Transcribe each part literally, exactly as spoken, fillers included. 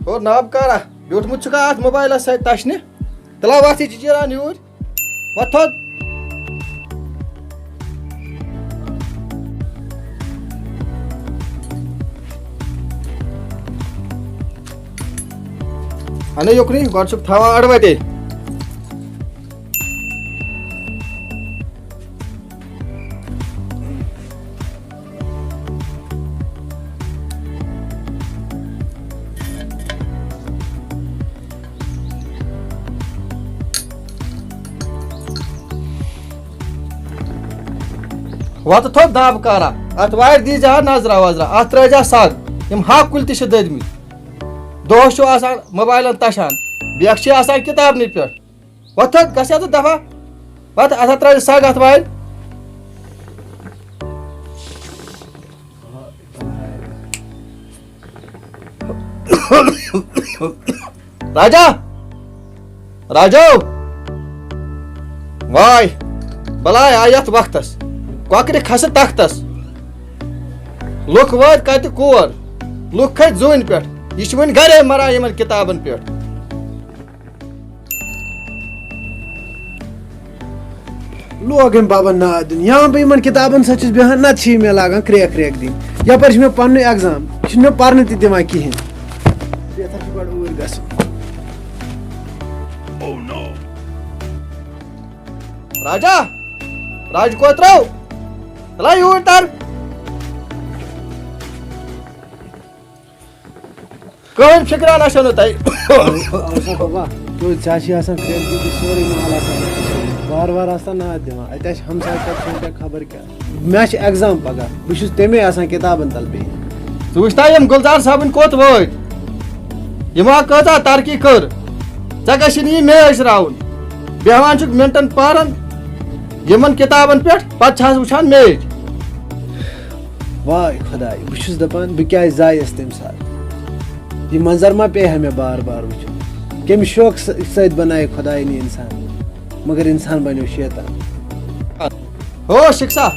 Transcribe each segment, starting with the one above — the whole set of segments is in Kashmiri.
ہو نابکارا، بیوٗٹھمُت چھُکھا اَتھ موبایلَس سۭتۍ تَشنہِ؟ تَلہ وَتھ یہِ جِجیٖران یوٗرۍ۔ وۄتھ تھوٚد۔ اَنے یُکنُے، گۄڈٕ چھُکھ تھاوان اَڑٕ وَتے۔ وَتہٕ تھوٚد دَب کارا، اَتھ وارِ دیٖزِ ہا نظرا وظرا، اَتھ ترٛٲوزِ ہا سَگ۔ یِم ہاکہٕ کُلۍ تہِ چھِ دٔدمٕتۍ۔ دۄہَس چھُ آسان موبایلَن تَشان، بیٚکھ چھِ آسان کِتابنٕے پٮ۪ٹھ۔ وۄتھ تھوٚد، گژھ یَتھ دَفا۔ وۄتھ، اَتھ ہا ترٛٲوزِ سَگ اَتھ وارِ۔ راجا! راجو! واے! بلاے آے یتھ وقتس۔ کۄکرِ کھسہٕ تختس۔ لُکھ وٲتۍ کتہِ کور؟ لُکھ کھٔتۍ زوٗنہِ پٮ۪ٹھ۔ یہِ چھِ وُنہِ گرے مران یِمن کِتابن پٮ۪ٹھ۔ لوگ أمۍ بابن ناد دیُن۔ یا بہٕ یِمن کِتابن سۭتۍ چھُس بیٚہان، نتہٕ چھِ یہِ مےٚ لاگان کرٛیک کرٛیک دِنۍ۔ یپٲرۍ چھُ مےٚ پننُے exam، یہِ چھُنہٕ مےٚ پرنہٕ تہِ دِوان کِہیٖنۍ۔ بہتر چھُ گۄڈٕ اوٗرۍ گژھُن۔ راجا، راج کوترو، تلا یوٗرۍ تر۔ کٕہٕنۍ فِکرا نہ چھَنہٕ تۄہہِ۔ اَو سا بابا، تُہۍ، ژےٚ چھِ آسان کرٛیٚڈِٹ، یہِ چھِ سورُے مال آسان أتھۍ سۭتۍ۔ وارٕ وارٕ آسان ناد دِوان۔ اَتہِ آسہِ ہمساے پَتہٕ سونٛچان خبر کیٛاہ۔ مےٚ چھِ exam پگاہ، بہٕ چھُس تَمے آسان کِتابَن تَل بِہِتھ۔ ژٕ وٕچھتا یِم گُلزار صٲبٕنۍ کوٚت وٲتۍ؟ یِمو کۭژاہ ترقی کٔر۔ ژےٚ گژھی نہٕ یہِ میچ راوُن۔ بیٚہوان چھُکھ مِنٹَن پارَن یِمَن کِتابَن پٮ۪ٹھ، پَتہٕ چھِ آز وٕچھان میچ۔ واے خۄداے، بہٕ چھُس دَپان، بہٕ کیٛازِ زایَس تَمہِ ساتہٕ؟ یہِ منظر ما پیٚیہِ ہا مےٚ بار بار وٕچھُن؟ کَمہِ شوقہٕ سۭ-، سۭتۍ بَنایہِ خۄدایَن یہِ اِنسان؟ مگر اِنسان بَنیو شیطان۔ ہو شِکسا،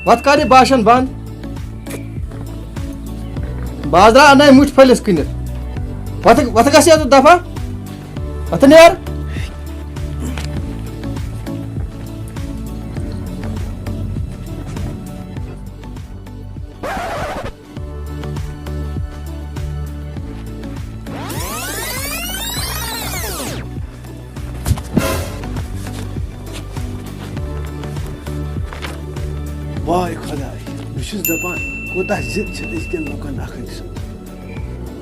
وَتھ کَر یہِ باشَن بنٛد۔ بازرا اَنَے مُٹھۍ پھٔلِس کٕنِتھ۔ وَتھ، وَتھ گژھ یَتھ دَفا۔ وَتھ نیر۔ واے خۄداے، بہٕ چھُس دَپان، کوٗتاہ ضد چھِ أزکٮ۪ن لُکَن اَکھ أکۍ سُنٛد۔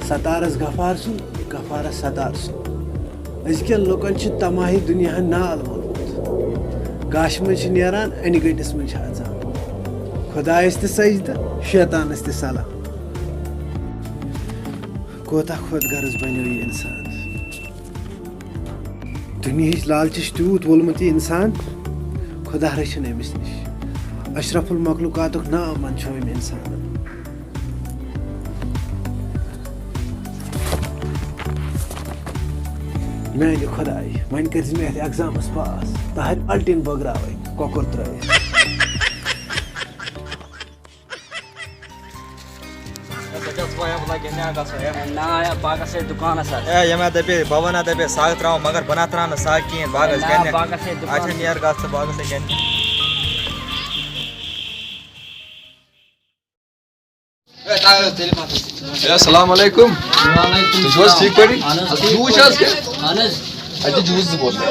ستارَس غفار سُنٛد، غفارَس ستار سُنٛد۔ أزکٮ۪ن لُکَن چھِ تماہی دُنیاہَن نال ووٚنمُت۔ گاشہِ منٛز چھِ نیران، اَنہِ گٔٹِس منٛز چھِ اَژان۔ خۄدایَس تہِ سجدٕ، شیطانَس تہِ سلام۔ کوتاہ خۄد غرض بنیو یہِ اِنسان۔ دُنیہٕچ لالچہِ چھِ تیوٗت وولمُت یہِ اِنسان، خۄدا رٔچھِن أمِس نِش۔ اشرف المخلوقاتُک ناو منٛد چھُ أمۍ اِنسانَن۔ میانہِ خۄدایہِ، وۄنۍ کٔرۍ زِ مےٚ یَتھ examس pass۔ تَہَرِ الٹیٖن بٲگراوٕنۍ، کۄکُر ترٲوِتھ۔ ژےٚ کیٛاہ ژٕ وَنان، بہٕ لَگہٕ ییٚمہِ آیہِ گژھُن، ہے؟ نا، ہے، پَگاہ چھِ أسۍ دُکانَس حظ۔ ہے، ییٚمہِ آیہِ دَپے، بہٕ وَنہٕ ہا دَپے ساگ ترٛاوَو، مگر بہٕ نہ ترٛاونہٕ ساگ کِہیٖنۍ، بہٕ ہا گژھٕ نا، گِنٛدنہِ۔ پَگاہ چھِ أسۍ اچھا، دُکانَس۔ نیر گژھ ژٕ، بہٕ ہا گژھٕ گِنٛدنہِ۔ ہے، السلام علیکم۔ وعلیکم تُہۍ چھِو حظ السلام۔ ٹھیٖک پٲٹھۍ؟ اَہَن حظ، ٹھیٖک جوٗس چھِ حظ پٲٹھۍ۔ کینٛہہ؟ اَہَن حظ۔ اَتہِ چھِ جوٗس زٕ بوتلہٕ۔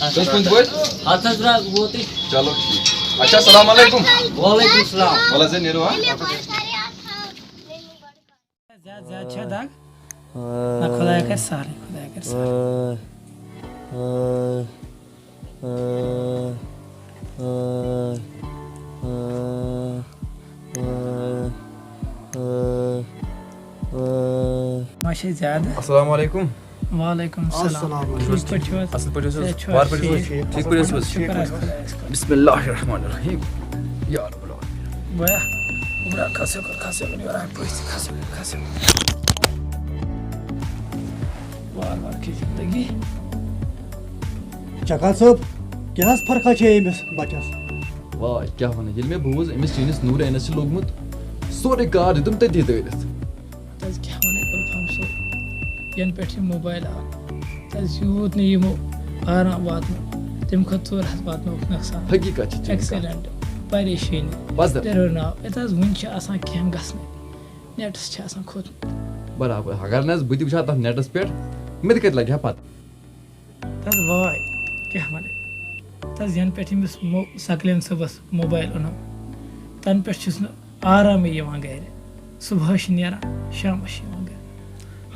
آ، تُہۍ چھِو حظ پٔنٛزۍ پٲٹھۍ؟ ہَتھ حظ درٛاو ووتُے۔ چلو ٹھیٖک۔ اچھا، السلام علیکم۔ وعلیکم السلام۔ وَلہٕ حظ، ہے، نیٖرِو، ہا۔ زیادٕ، زیادٕ چھےٚ دَگ؟ نہ، خۄدایا کَرِ سہلٕے، خۄدایا کَرِ سہلٕے۔ ما چھے زیادٕ؟ السلام علیکم۔ وعلیکم السلام۔ السلام علیکم۔ ٹھیٖک پٲٹھۍ چھِو حظ؟ اَصٕل پٲٹھۍ حظ۔ صحت چھُوا وارٕ پٲٹھۍ چھُوا ٹھیٖک؟ ٹھیٖک پٲٹھۍ حظ چھِوا؟ شُکر حظ خۄدایَس کُن۔ بسم اللہ الرحمن الرحیم۔ یا رب العالمین۔ بیا، عمرہ کھسو کر، کھسو کر، یور آے پٔژھۍ، کھسو کر، کھسو۔ وار وار کھے زندگی۔ چکال صٲب۔ کیٛاہ حظ فرقہ چھے أمِس بَچَس؟ واے، کیٛاہ وَنہٕ، ییٚلہِ مےٚ بوٗز أمِس چٲنِس نوٗرینَس چھِ لوٚگمُت، سورُے کار دیُتُم تٔتی دٲرِتھ۔ تَس کیٛاہ وَنَے گُلفام صٲب، یَنہٕ پٮ۪ٹھ یہِ موبایِل آو، تَس یوٗت نہٕ یِمو آرام واتنو، تَمہِ کھۄتہٕ ژوٚر ہَتھ واتنووُکھ نۄقصان۔ حقیٖقت چھِ چٲنۍ کَتھ۔ ایکسیڈنٹ، پریشٲنی، پَزر۔ تٔرٕر ناو، یَتھ حظ وٕنہِ چھِ آسان کینٛہہ گژھنَے، نیٹَس چھِ آسان کھوٚتمُت۔ برابر، اگر نہٕ حظ بہٕ تہِ وٕچھِ ہا تَتھ نیٹَس پٮ۪ٹھ، مےٚ تہِ کَتہِ لَگہِ ہا پَتہ۔ تَتھ واے، کیٛاہ وَنَے؟ تَتھ یَنہٕ پٮ۪ٹھ أمِس مو-، سَکلین صٲبَس موبایِل اوٚنُم، تَنہٕ پٮ۪ٹھ چھُس نہٕ آرامٕے یِوان گَرِ۔ صُبحٲے چھِ نیران، شامَس چھِ یِوان گَرِ۔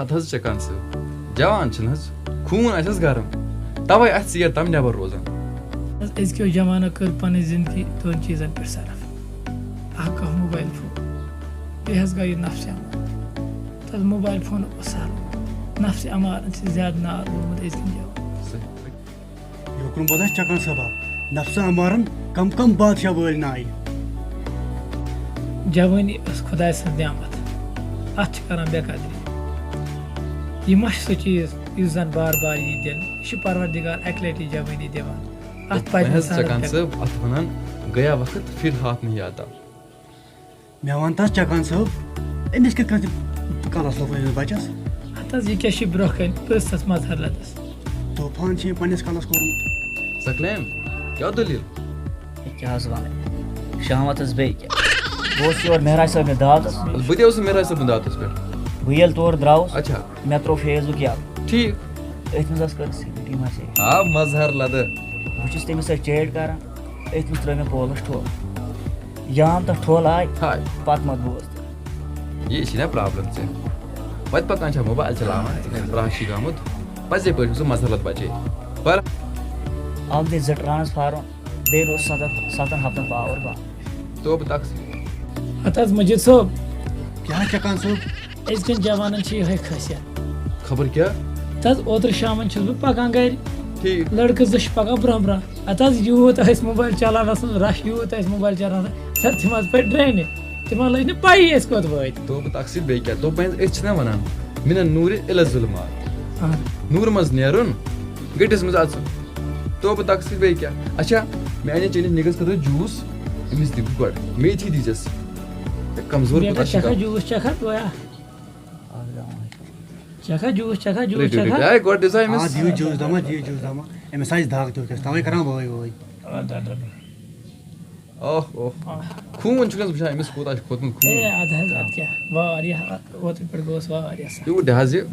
ہَتہٕ حظ چَکان صٲب، جوان چھِنہٕ حظ، خوٗن آسٮ۪س گرم، تَوَے آسہِ ژیر تام نٮ۪بَر روزان۔ حظ، أزکیو جوانو کٔر پَنٕنۍ زِندگی دۄن چیٖزَن پٮ۪ٹھ صرف۔ اَکھ گوٚو موبایِل فون، بیٚیہِ حظ گوٚو یہِ نفسِ اَمارَت۔ تَتھ موبایِل فونُک اثر، نفسِ اَمارَت چھِ زیادٕ نار لوٚگمُت أزکٮ۪ن جوانَن۔ صحیح۔ یوکُن بوز اَسہِ چَکان صٲبا، نفسِ اَمارَن کم کم بادشاہ وٲلۍ نایہِ۔ جوٲنی ٲس خۄداے سٕنٛز نعمت، اَتھ چھِ کران بے قدری۔ یہِ ما چھُ سُہ چیٖز یُس زَن بار بار یی دِنہٕ؟ یہِ چھُ پروردگار اَکہِ لَٹہِ جوٲنی دِوان۔ اَتھ پَزِ وۄنۍ حظ اِنسانَس چَکان بے صٲب، اَتھ وَنان گٔیا وقت پھر ہاتھ نہیں آتا۔ مےٚ وَن تہٕ حظ چَکان صٲب، أمِس کِتھ کٔنۍ چھِ کَلَس لوٚگمُت أمِس بَچَس؟ ہَتہٕ حظ، یہِ کیٛاہ چھِ برٛونٛہہ کَنہِ؟ پرٛژھ تَس مظہر لَدَس۔ طوفان چھِ أمۍ پنٛنِس کَلَس کوٚرمُت۔ سکلیم، کیٛاہ دٔلیٖل؟ ہے، کیٛاہ حظ وَنہٕ؟ شامَتھ حظ بیٚیہِ کیٛاہ؟ بہٕ اوسُس یور مہراج صٲبنہِ دعوتَس۔ بہٕ تہِ اوسُس مہراج صٲبنہِ دعوتَس پٮ۪ٹھ۔ بہٕ ییٚلہِ تور درٛاوُس، اچھا۔ مےٚ ترٛوو Facebook یَلہٕ۔ ٹھیٖک۔ أتھۍ منٛز حظ کٔر سِکرِٹی مسیج۔ آ، مظہر لَدٕ۔ بہٕ چھُس تٔمِس سۭتۍ چیٹ کَران۔ أتھۍ منٛز ترٲو مےٚ پولَس ٹھوٚل۔ یام تہٕ ٹھوٚل آے، ہاے۔ پَتہٕ مَتھ بوز تہٕ۔ یہِ چھِ نا پرابلم ژےٚ۔ وَتہِ پَکان چھا موبایِل چلاوان، ژٕ کَتہِ برٛونٛہہ چھِ گامُت۔ پَزے پٲٹھۍ چھُ سُہ مظہر لَد بَچے۔ پر اَکھ دِژ زٕ ٹرانسفارم، بیٚیہِ روٗد سَتَن، سَتَن ہَفتَن پاور بنٛد۔ توبہٕ تقسیٖم۔ ہَتہٕ حظ مجید صٲب۔ کیٛاہ چَکان صٲب؟ أزکٮ۪ن جوانن چھِ یِہوٚے خٲصیت۔ خبر کیٛاہ؟ تہٕ حظ، اوترٕ شامن چھُس بہٕ پکان گرِ۔ ٹھیٖک۔ لڑکہٕ زٕ چھِ پکان برٛونٛہہ برٛونٛہہ۔ اَتھ حظ یوٗت آسہِ موبایل چلاونس منٛز رش، یوٗت آسہِ موبایل چلاونس، سر، تِم حظ پٔکۍ ڈرٛینہِ۔ تِمن لٔج نہٕ پَیی أسۍ کوٚت وٲتۍ۔ توبہٕ تقصیر بیٚیہِ کیٛاہ؟ دوٚپ وۄنۍ أسۍ چھِنہ وَنان، مِنَ نوٗرِ اِلَ ظُلُمات۔ آ۔ نوٗرٕ منٛز نیرُن، گٔٹِس منٛز اَژُن۔ توبہٕ تقصیر بیٚیہِ کیٛاہ؟ اچھا، مےٚ اَنے چٲنِس نِگَس خٲطرٕ جوٗس، أمِس دِ بہٕ گۄڈٕ۔ میتھی دیٖزٮ۪س۔ کمزور بیٹا، کوٗتاہ چھِ چکھا کم۔ جوٗس چکھا، گویا۔ السلام علیکم۔ چکھا جوٗس، چکھا جوٗس، رٔٹِو، رٔٹِو۔ چکھا۔ اے، گۄڈٕ دِژا آ، أمِس۔ دِیِو جوٗس دما، دِیِو جوٗس دما۔ أمِس آسہِ دَگ تہِ وٕنکیٚس، تَوَے کران وٲے وٲے۔ اَدٕ، اَدٕ، اَدٕ۔ اوہ، اوہ۔ آ۔ خوٗن چھُنہٕ حظ وٕچھان أمِس کوٗتاہ چھُ کھوٚتمُت خوٗن۔ اے، اَدٕ حظ، اَدٕ کیٛاہ؟ واریاہ، اوترٕ پٮ۪ٹھ گوس واریاہ سخ۔ یوٗت حظ یہِ۔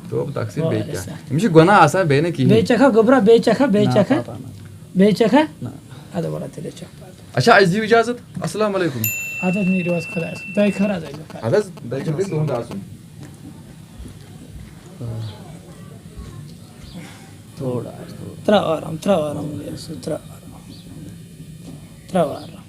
توبہٕ تقصیر بیٚیہِ واریاہ کیٛاہ؟ سخ۔ أمِس چھُ گۄناہ آسان بیٚیہِ نہٕ کِہیٖنۍ۔ بیٚیہِ چکھا گوٚبرا، بیٚیہِ چکھا، بیٚیہِ نہ، چکھا؟ پاپا، نہ۔ بیٚیہِ چکھا؟ نہ۔ اَدٕ وَلہٕ تیٚلہِ چکھ پَتہٕ۔ اچھا، اَسہِ دِیِو اِجازت۔ السلام علیکم۔ اَدٕ حظ نیٖرِو حظ خۄدایَس حوالہٕ۔ دۄیہِ خٲر حظ أنِو خٲر۔ اَدٕ حظ، دۄیہِ خٲر گژھِ تُہُنٛد آسُن۔ تھوڑا حظ، تھوڑا۔ ترٛاو آرام، ترٛاو آرام، سُہ ترٛاو آرام۔ ترٛاو آرام۔